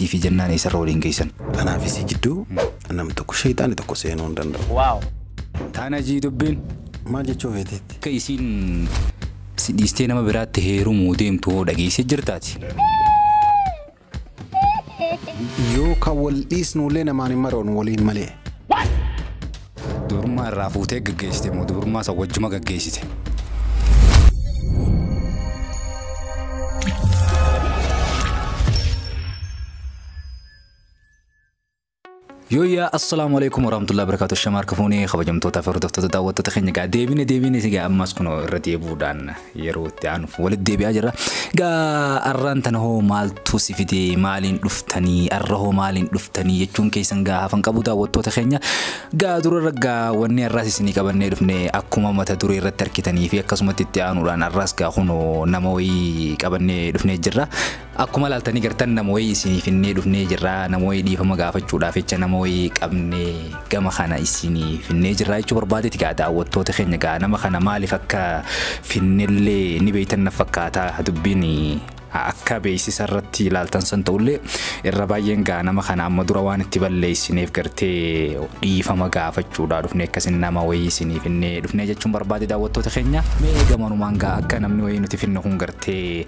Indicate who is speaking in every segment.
Speaker 1: Isii fi jennaan eessarra waliin geessan?
Speaker 2: Kanaaf isii jidduu namni tokko shayxaanni tokko seenuu hin danda'u.
Speaker 3: Wow.
Speaker 1: Taana jii dubbiin.
Speaker 2: Maal jechuu feeteetti?
Speaker 1: Akka isiin si dhiistee nama biraatti heerumuu deemtu hoo dhageessee jirtaati.
Speaker 2: Yoo kan wal dhiisnullee namaan hin maroon waliin malee.
Speaker 1: Dubrummaa irraa fuutee gaggeessite moo dubrummaa isa wajjuma gaggeessite? Yooyyaa assalaamu alaikum warahmatullahi wabarakatuh shamaar kafuunee kabajamtoota fi hordoftoota daawwattoota keenya gaa deebine deebine gaa ammas kunoo irra deebi'uudhaan yeroo itti aanuuf walitti deebi'aa jirra. Gaa arraan tana hoo maaltu si fidee maaliin dhuftanii arra hoo maaliin dhuftanii jechuun keessan gaa hafan qabu daawwattoota keenya gaa durarra gaa wanni arraas isinii qabannee dhufne akkuma mata duree irratti harkitanii fi akkasumatti itti aanuudhaan arraas gaa kunoo nama wayii qabannee dhufnee jirra. Akkuma laaltanii gartan nama wayii isinii finnee dhufnee jirra nama wayii dhiifama gaafachuudhaaf jecha nama wayii qabnee gama kana isinii finnee jirra jechuu barbaadeeti gaa daawwattoota keenya gaa nama kana maaliif akka finnellee ni beeytan na fakkaata dubbiin akka beeksisa irratti ilaaltan san ta'ullee irra baay'een gaa nama kana amma dura waan itti balleessineef gartee dhiifama gaafachuudhaa dhufnee akkasin nama wayii isinii finnee dhufnee jechuun barbaade daawwattoota keenya mee gamanumaan gaa akka namni wayii nuti finne kun gartee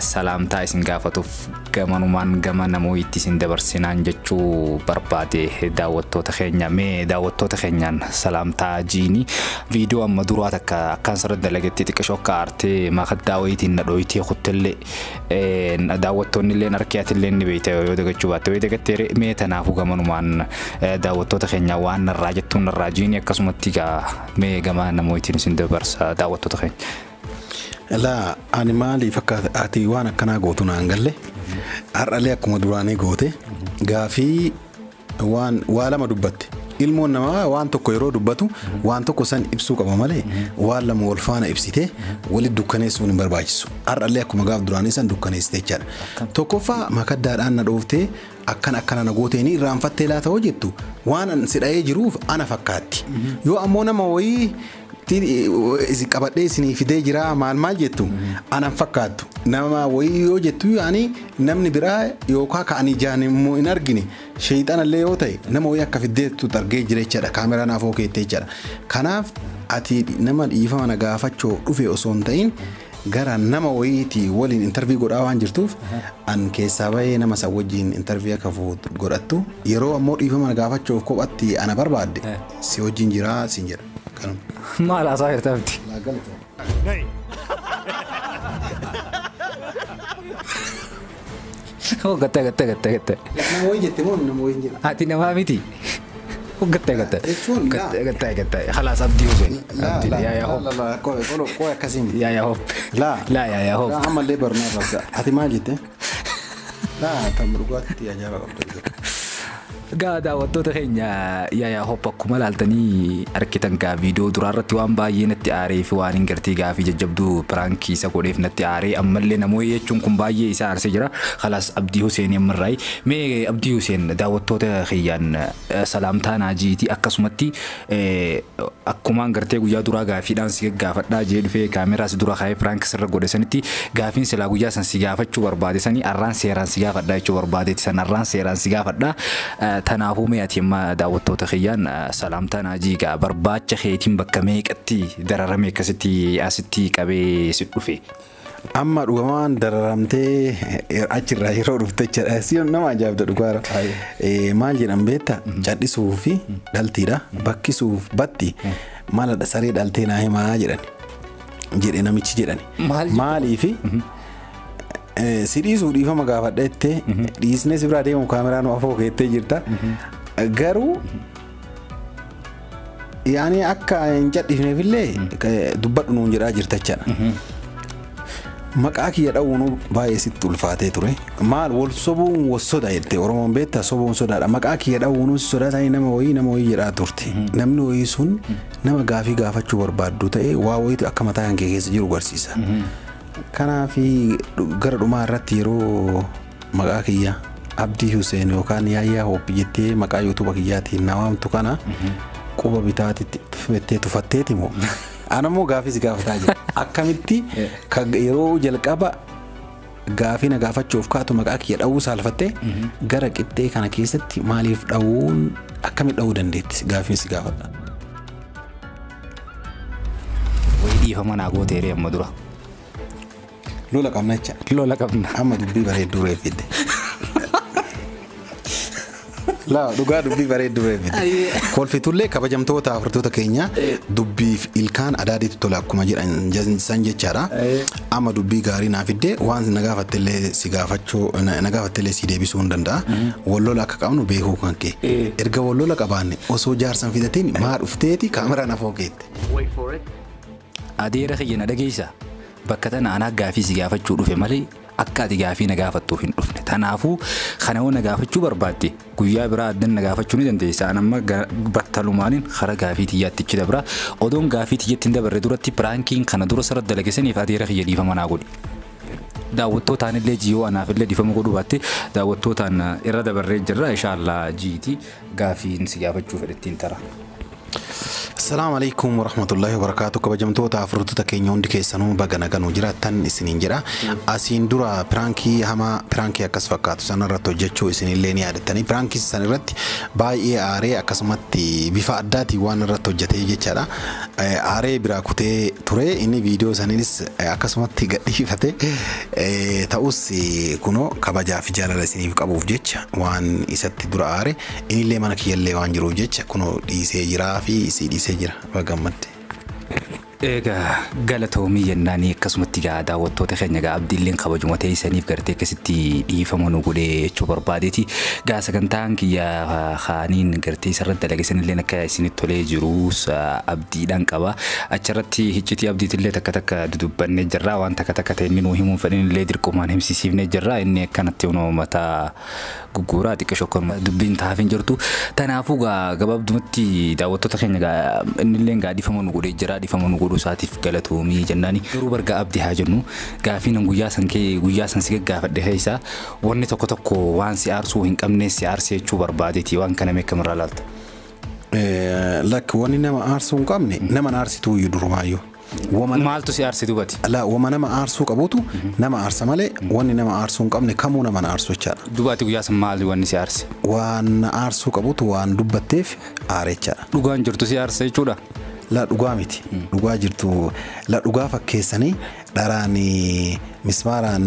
Speaker 1: salaamtaa isin gaafatuuf gamanumaan gama nama wayiitti isin dabarsinaan jechuu barbaade daawwattoota keenya mee daawwattoota keenyaan salaamtaa jiini viidiyoo amma duraa takka akkaan sirra dalagetti xiqqishoo akka aartee makaddaa wayiitiin na dhooyitee kuttellee daawwattoonni illee harkiyaati illee ni beekte yoo dagachuu baatte yoo dagatte mee tanaafuu gamanumaan daawwattoota keenya waan narraa jettuun narraa jiini akkasumatti gaa mee gama namootiin isin dabarsa daawwattoota keenya.
Speaker 2: Laa ani maaliif akka ati waan akkanaa gootu naan galle har'allee akkuma duraanii goote gaafii waan waa lama dubbatte. Ilmoon namaa waan tokko yeroo dubbatu waan tokko san ibsuu qaba malee waan lama wal faana ibsitee walitti dukkaneessuun hin barbaachisu. Har'allee akkuma gaaf duraanii san dukkaneessite jechaadha. Tokkoffaa makaddaadhaan na dhooftee akkana akkana na gooteeni irraanfattee laata hoo jettu waan an si dha'ee jiruuf ana fakkaatti. Yoo ammoo nama wayii qabadhee isinii fidee jira maal maal jettu anan fakkaattu. Nama wayii yoo jettu yaani namni biraa yookaan ka ani ijaan immoo hin argine sheexanallee yoo ta'e nama wayii akka fiddeettu argee jira jechaadha. Kaameraan afoo keettee jechaadha. Kanaaf ati nama dhiifama na gaafachuu dhufe osoo hin ta'in gara nama wayiitii waliin intarvii godhaa waan jirtuuf an keessaa bahee nama san wajjin intarvii akka godhattu yeroo ammoo dhiifama na gaafachuuf kophatti ana barbaadde si wajjin jiraa siin jedha. Kanuma.
Speaker 1: Maal haasaa jirta abdi? Hoo gattee gattee gattee gattee.
Speaker 2: Nama wayii jette moo nama wayii jedha?
Speaker 1: Ati namaa miti. Hoo gattee gattee.
Speaker 2: Jechuun
Speaker 1: gattee gattee gattee. Khalaas Abdii Hussein. Abdii yaa yaa hop.
Speaker 2: Laa qoy akkasii miti.
Speaker 1: Yaa yaa hop.
Speaker 2: Laa.
Speaker 1: Laa yaa yaa hop.
Speaker 2: Laa ammallee barnaa qabda. Ati maal jette? Laa tam dhugaatti ajaa'iba qabda.
Speaker 1: Gaa daawwattoota keenya yaa yaa hop akkuma laaltanii argitan gaa viidiyoo duraa irratti waan baay'ee natti aaree fi waan hin gartee gaafii jajjabduu piraankii isa godheef natti aaree ammallee namoonni jechuun kun baay'ee isa aarsee jira. Khalaas Abdii Hussein ammarraayi. Mee Abdii Hussein daawwattoota kiyyaan salaamtaa naajiiti akkasumatti akkumaan gartee guyyaa duraa gaafiidhaan si gaggaafadhaa jee dhufee kaameraa si dura kaa'ee piraankii sirra godhe sanitti gaafiin silaa guyyaa san si gaafachuu barbaade sanii arraan seeraan si gaafadhaa jechuu barbaadeeti san arraan seeraan si gaafadhaa. Tanaafuu mee ati amma daawwattoota kiyyaan salaamtaa naajii gaa barbaacha keetiin bakka meeqatti dararame akkasitti asitti qabee si dhufe.
Speaker 2: Amma dhugamaan dararamtee achirraa yeroo dhufte jechaadha. Si nama ajaa'ibda dhugaara. Maal jedhan beektaa? Cadhisuu fi dhaltiidha. Bakkisuuf batti maaladha saree dhaltee naa himaa jedhan. Jedhe namichi jedhani. Maaliifi si dhiisuu dhiifama gaafadha jettee dhiisnee si biraa deemu kaameraan afoo keettee jirta. Garuu yaani akka hin cadhifneefillee dubbadhu nuun jedhaa jirta jechaadha. Maqaa kiyya dha'uun baay'ee sitti ulfaatee ture. Maal wal sobuun wal soda jette Oromoon beektaa sobuun sodaadha. Maqaa kiyya dha'uun sodaatanii nama wayii jedhaa turte. Namni wayii sun nama gaafii gaafachuu barbaaddu ta'e waa wayiitu akka mataa kan kee keessa jiru barsiisa. Kanaaf gara dhumaa irratti yeroo maqaa kiyya Abdii Hussein yookaan Yaayyaa Hoop jettee maqaa yuutuuba kiyyaatiin na waamtu kana quba bitaatitti fettee tufatteeti moo? Ana immoo gaafii si gaafataa jira. Akkamitti yeroo jalqaba Gaafii na gaafachuuf kaatu maqaa kiyya dha'uu saalfattee gara qixxee kana keessatti maaliif dha'uun akkamitti dha'uu dandeetti gaafiin si gaafadha.
Speaker 1: Wayii dhiifama naa gooteeree amma dura.
Speaker 2: Lola qabna jecha.
Speaker 1: Lola qabna.
Speaker 2: Amma dubbii bareedduu reeffidde. Laa dhugaa dubbii bareedduu reeffidde. Kolfitullee kabajamtoota hordoftoota keenya dubbiif ilkaan adaadiitu tola akkuma jedhan san jechaadha. Amma dubbii gaarii naa fidde waan na gaafattellee si gaafachuu na gaafattellee si deebisuu hin danda'a. Wallola akka qabnu beekuu kan kee. Erga wallola qabaanne osoo jaarsan fidatiin maa dhufteeti kaameraan afoo keette.
Speaker 1: Adeera kiyya na dhageessa. Bakka tana anaa gaafii si gaafachuu dhufe malee akka ati gaafii na gaafattuuf hin dhufne. Kanaafuu kana hoo na gaafachuu barbaadde guyyaa biraa addan na gaafachuu ni dandeessa. An amma battalumaaniin karaa gaafii xiyyaatti dabra. Odoon gaafii xiyyatti hin dabarre duratti piraankiin kana dura sarara dalagesaniif adeera kiyya dhiifama naa godhi. Daawwattootaan illee jiyoo anaaf illee dhiifama godhuu baatte daawwattootaan irra dabarree jirra. Inshaallaa jiiti gaafiin si gaafachuu fedhettiin tara.
Speaker 2: Assalaamu alaikum warahmatullahi wabarakatuh. Kabajamtoota hordoftoota keenya hundi keessanuu baga nagaan jiraattan isiniin jedha. Asiin dura piraankii hamaa piraankii akkas fakkaatu sanarratti hojjechuu isinillee ni yaadattanii piraankii sanarratti baay'ee aaree akkasumatti bifa addaatiin waan irratti hojjetee jechaadha. Aaree biraa kutee ture inni viidiyoo saniinis akkasumatti gadhiifate ta'us kunoo kabajaa fi jaalala isiniif qabuuf jecha waan isatti dura aare innillee mana kiyyallee waan jiruuf jecha kunoo dhiisee jiraa fi isii dhiisee jira bagammadde.
Speaker 1: Egaa galatoomii jennaanii akkasumatti gaa daawwattoota keenya gaa abdiilleen kabajuma teessaniif gartee akkasitti dhiifama nu godhee jechuu barbaadeeti. Gaa sagantaan kiyya haaniin gartee isarratti dalageessanillee akka isinitti tolee jirus abdiidhaan qaba. Achirratti hiccitii abdiitillee takka takka dudubbannee jirra. Waan takka takka ta'e inni nuu himuun fedhinillee dirqumaan himsisiifnee jirra. Inni akkanatti hunoo mataa gugguuraa xiqqaa shokkoon dubbiin taa'aaf hin jirtu. Kanaafuu gaa gabaabdumatti daawwattoota keenya gaa innillee gaa dhiifama nu godhee jira. Dhiifama nu godhuu isaatiif galatoomii jennaani. Garuu bargaa abdii haa jennu gaafiin guyyaa san kee guyyaa san si gaggaafadhe keessa wanni tokko tokko waan si aarsuu hin qabne si aarsee jechuu barbaadeeti waan kana meeqa laalta.
Speaker 2: Lakki wanni nama aarsuu hin qabne nama aarsituu iyyuu durumaayyuu.
Speaker 1: Maaltu si aarsi dubati?
Speaker 2: Laa wama nama aarsuu qabutu nama aarsa malee wanni nama aarsuu hin qabne kamuu nama aarsu jechaadha.
Speaker 1: Dubaati guyyaa san maali wanni si aarse?
Speaker 2: Waan aarsuu qabutu waan dubbatteef aare jechaadha.
Speaker 1: Dhugaan jirtu si aarse jechuudha?
Speaker 2: La dhugaa miti. Dhugaa jirtu la dhugaa fakkeessanii dharaan mismaaraan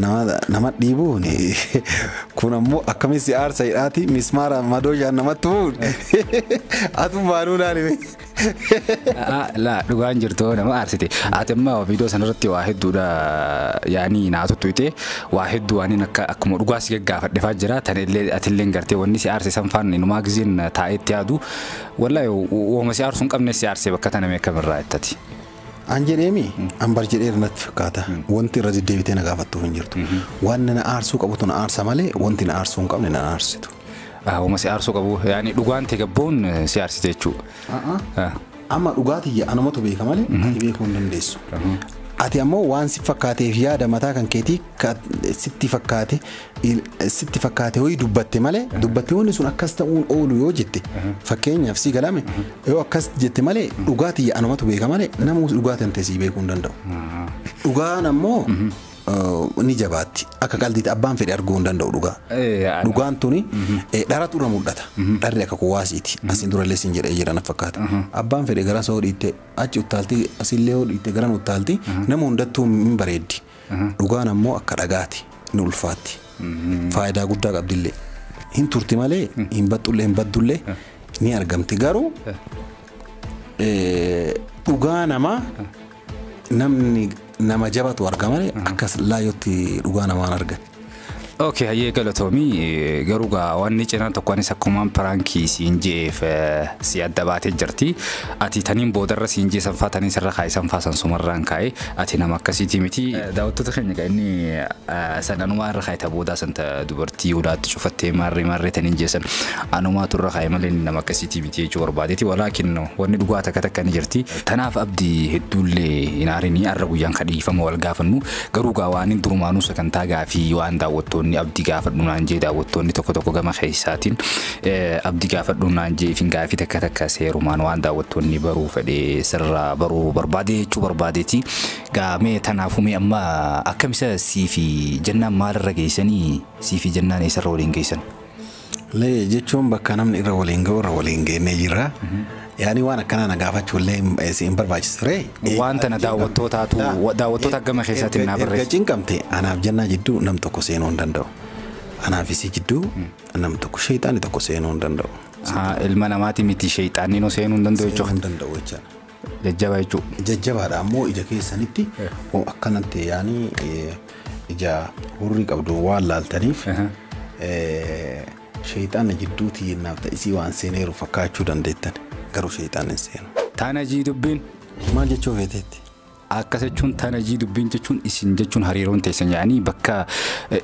Speaker 2: nama dhiibuun kun ammoo akkamiin si aarsa jedhaati mismaaraan madooshaan namatti bu'uun atu baanuu laalime.
Speaker 1: La dhugaan jirtu nama aarsite. Ati amma viidiyoo sanarratti waa hedduudha yaanii naa tuttuite waa hedduu waan akka akkuma dhugaa si gaggaafadhe faa jira tanillee atillee gartee wanni si aarse san faan inumaa gizeen taa'etti yaadu wallaahi wooma si aarsu hin qabne si aarse bakka tana meeqa irraa jettati.
Speaker 2: An jedheemi an bar jedheera natti fakkaata. Wanti irra deddeebitee na gaafattuuf hin jirtu. Wanni na aarsuu qabutu na aarsa malee wanti na aarsuu hin qabne na aarsitu.
Speaker 1: Wooma si aarsuu qabu yaani dhugaan ta'e gabboon si aarsite jechuudha.
Speaker 2: Amma dhugaatii anumatu beeka malee ati beekuu hin dandeessu. Ati ammoo waan si fakkaateef yaada mataa kan keetii sitti fakkaate ho'i dubbatte malee dubbatte wanni sun akkas ta'uun oolu yoo jette fakkeenyaaf si galame yoo akkas jette malee dhugaatii anumatu beeka malee nama dhugaatii ta'e si beekuu hin danda'u. Dhugaan ammoo ni jabaatti akka qaldiitti abbaan fedhe arguu hin danda'u dhugaa. Dhugaan tuni dharatu irra mul'ata. Dharri akka kuwaasiiti. Asiin durallee siin jedhee jira na fakkaata. Abbaan fedhe gara soo dhiitte achi uttaalti asillee hoo dhiitte garan uttaalti nama hundattuu hin bareeddi. Dhugaan ammoo akka dhagaati ni ulfaatti. Faayidaa guddaa qabdillee. Hin turti malee hin baxxullee hin baddullee ni argamti garuu dhugaa namaa namni nama jabatu arga malee akkas laayyootti dhugaa namaan argan.
Speaker 1: Okay, hayyee galatoomii garuu gaa wanni cinaan tokko anis akkumaan piraankii siin je'eef si adda baatee jirti. Ati taniin boodarra siin jee sanfaa taniin sirra kaa'e sanfaa san sumarraan kaa'e ati nama akkasiiti miti. Daawwattoota keenya gaa inni san anumaa irra kaa'e boodaa san dubartii ulaatti cufattee maarree maarree taniin jeessan anumaatu irra kaa'e malee nama akkasiiti miti jechuu barbaadeeti. Walaakin wanni dhugaa takka takka ni jirti. Tanaaf abdii hedduullee hin aarinii har'a guyyaan kadhiifama wal gaafannu garuu gaa waan durumaanuu sagantaa gaafii waan daawwattoonni daawwattoonni abdii gaafadhu naan jee, daawwattoonni tokko tokko gama keessaatiin abdii gaafadhu naan jee ifin gaafii takka takka seerumaan waan daawwattoonni baruu fedhe sirraa baruu barbaade jechuu barbaadeeti. Gaamee tanaafuu mee amma akkamisa siifi jennaan maalirra geessanii, siifi jennaan eessarra waliin geessan?
Speaker 2: Lee jechuun bakka namni irra waliin ga'u irra waliin geennee jirra. Yaani waan akkanaa na gaafachuu illee hin barbaachisu ture.
Speaker 1: Waan tana daawwattootaatu daawwattoota gama keessaatiin naa
Speaker 2: Erga
Speaker 1: barreessa.
Speaker 2: cinqamte anaaf jennaa jidduu nam tokko seenuu hin danda'u. Anaaf isii jidduu nam tokko sheexaani tokko seenuu hin danda'u.
Speaker 1: Ilma namaati miti, sheexaanni nu seenuu hin danda'u
Speaker 2: Seenuu
Speaker 1: jechuudha.
Speaker 2: hin danda'u jechaadha.
Speaker 1: Jajjaba jechuudha.
Speaker 2: Jajjabaadha ammoo ija keessanitti akkanatti yaani ija hurrii qabdu waan laaltaniif sheexaanni jidduuti yennaaf ta'isii waan seeneeru fakkaachuu dandeettan, garuu sheexaanni hin seenu.
Speaker 1: Taana jii dubbiin.
Speaker 2: Maal jechuu feeteetti?
Speaker 1: Akkas jechuun tana jii dubbiin jechuun isin jechuun hariiroon teessan yaa'anii bakka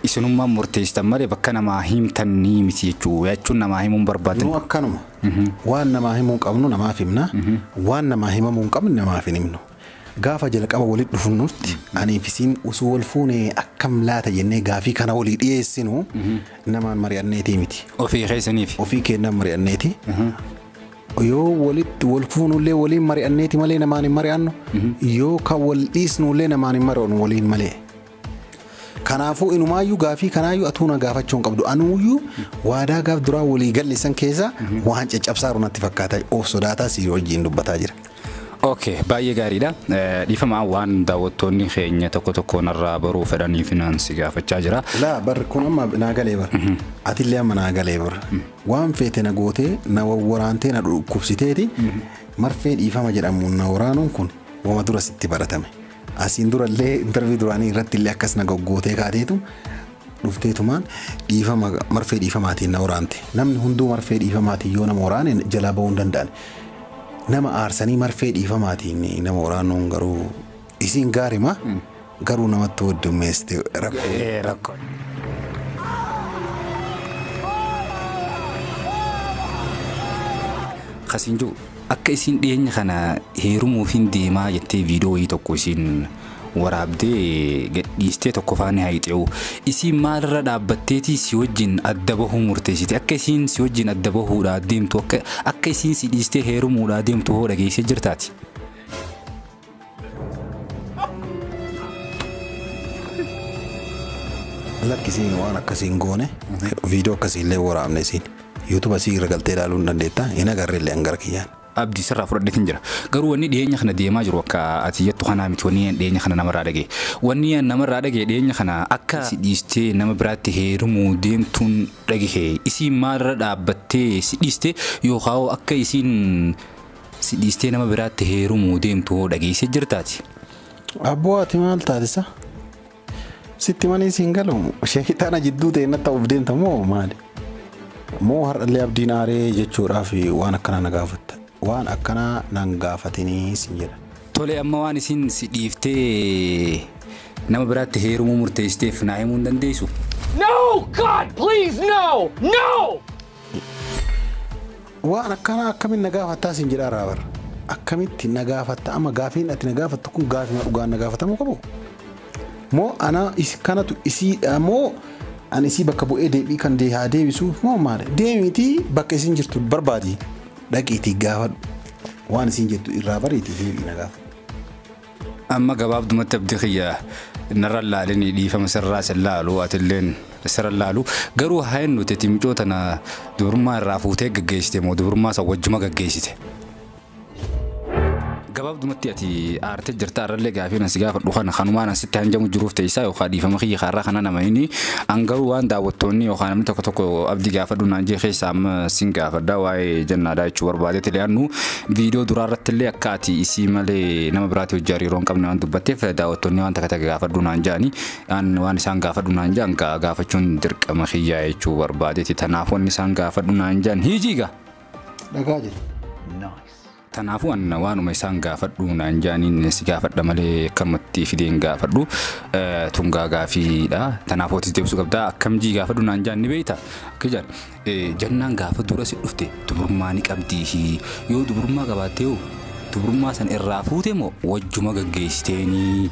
Speaker 1: isinummaan murteessitan malee bakka namaa himtanii miti jechuu, jechuun namaa himuun barbaadan.
Speaker 2: Nu akkanuma waan namaa himuu qabnu namaaf himna, waan namaa himamuu hin qabne namaaf hin himnu. Gaafa jalqaba walitti dhufnutti aniif isiin osoo wal fuune akkam laata jennee gaafii kana walii dhiyeessinu namaan mari'anneetii miti.
Speaker 1: Ofii keessaniif.
Speaker 2: Ofii keenyan mari'anneeti. Yoo walitti wal fuunullee waliin mari'anneeti malee namaan hin mari'annu. Yoo kan wal dhiisnullee namaan hin mari'annu waliin malee. Kanaafuu inumaayyuu gaafii kanaayyuu atuu na gaafachuu hin qabdu. Anuuyyuu waadaa gaaf duraa walii galle san keessa waan caccabsaaru natti fakkaata. Of sodaataa si wajjin dubbataa jira.
Speaker 1: Okay, baay'ee gaariidha. Dhiifama, waan daawwattoonni keenya tokko tokko narraa baruu fedhanii finansi gaafachaa jira.
Speaker 2: Laa barri kun amma naa galee bara. Atillee amma naa galee bara. Waan feete na gootee na wawwaraantee na dhukkubsiteeti marfee dhiifama jedhamuun na waraanuun kun wama dura sitti baratame. Asiin durallee interview duraanii irratti illee akkas na goggootee kaateetu dhufteetumaan dhiifama marfee dhiifamaatiin na waraante. Namni hunduu marfee dhiifamaatiin yoo nama waraane jalaa bahuu hin danda'an. Nama aarsanii marfee dhiifamaatiin nama waraanuun garuu isiin gaarima, garuu namatti heddummeessite rakkoo.
Speaker 1: Rakkoo. Kasiin jiru akka isin dhiyeenya kana heerumuufin deemaa jettee viidiyoo wayii tokko isin waraabdee gadhiistee tokko faana hayxe'u. Isiin maalirra dhaabbatteetii si wajjin adda bahuu murteessite? Akka isiin si wajjin adda bahuudhaa deemtu, akka isiin si dhiistee heerumuudhaa deemtu hoo dhageessee jirtaati?
Speaker 2: Lakkisiin waan akkasiin goone, viidiyoo akkasii illee waraabne, isiin. YouTube asii irra galtee ilaaluu hin dandeetta, hin agarre illee hangara kiyyaan.
Speaker 1: Abdii sirraa fudhadheetin jira. Garuu wanni dhiyeenya kana deemaa jiru akka ati jettu kanaa miti wanni dhiyeenya kana namarraa dhagaye. Wanni namarraa dhagaye dhiyeenya kana akka si dhiistee nama biraatti heerumuu deemtuun dhagaye. Isiin maalirra dhaabbattee si dhiiste, yookaan akka isiin si dhiistee nama biraatti heerumuu deemtu hoo dhageessee jirtaati?
Speaker 2: Abboo, ati maal taatisa? Sitti manii siin galu sheexana jidduu ta'e natti ta'uuf deemta moo maali? Moo har'allee abdiin aaree jechuudhaaf waan akkanaa na gaafatta? Waan akkanaa nan gaafatinii siin jedha.
Speaker 1: Tole, amma waan isin si dhiiftee nama biraatti heerumuu murteessiteef naa himuu hin dandeessu?
Speaker 3: No! God, please, no! No!
Speaker 2: Waan akkanaa akkamiin na gaafattaa siin jedha raabar. Akkamitti na gaafatta? Amma gaafiin ati na gaafattu kun gaafii dhugaan na gaafatamuu qabu? Moo ana kanatu isii moo ani isii bakka bu'ee deebii kan haa deebisu moo maali? Deemiitii bakka isin jirtu barbaadi. Dhaqiitii gaafadhu. Waan isin jettu irraa bariitii deebii na gaafadhu.
Speaker 1: Amma gabaabdumatti abdii kiyya narra laalini, dhiifama sirraa sin laalu, atilleen sirra laalu, garuu haa nuti ati micoo tana dubrummaa irraa fuutee gaggeessite moo dubrummaa san wajjuma gaggeessite? Gabaabdumatti ati aartee jirta, arrallee gaafii na si gaafadhu kana kanumaan asitti hanjamu jiruuf ta'e isaa yookaan dhiifama kiyya kaarraa kana nama inni an garuu waan daawwattoonni yookaan namni tokko tokko abdii gaafadhu naan jee keessa amma sin gaafadha waa'ee jannaadhaa jechuu barbaadeeti. Li'aannu viidiyoo duraa irratti illee akka ati isii malee nama biraatti hojii hariiroo hin qabne waan dubbatteef daawwattoonni waan takka takka gaafadhu naan jedhani, an waan isaan gaafadhu naan jedhan gaafachuun dirqama kiyyaa jechuu barbaadeeti. Tanaaf wanni isaan gaafadhu naan jedhan hiijiiga.
Speaker 2: Dhagaa jira.
Speaker 1: Kanaafuu an waanuma isaan gaafadhu naan jedhaniin si gaafadha malee akkanumatti fideen gaafadhu tungaa gaafiidha. Kanaafuu ati deebisuu qabda. Akkam jii gaafadhu naan jedhan ni beekta. Akka jedhan jannaan gaafa dura si dhufte dubrummaa ni qabdii, yoo dubrummaa qabaatte hoo dubrummaa san irraa fuute moo wajjuma gaggeessiteenii?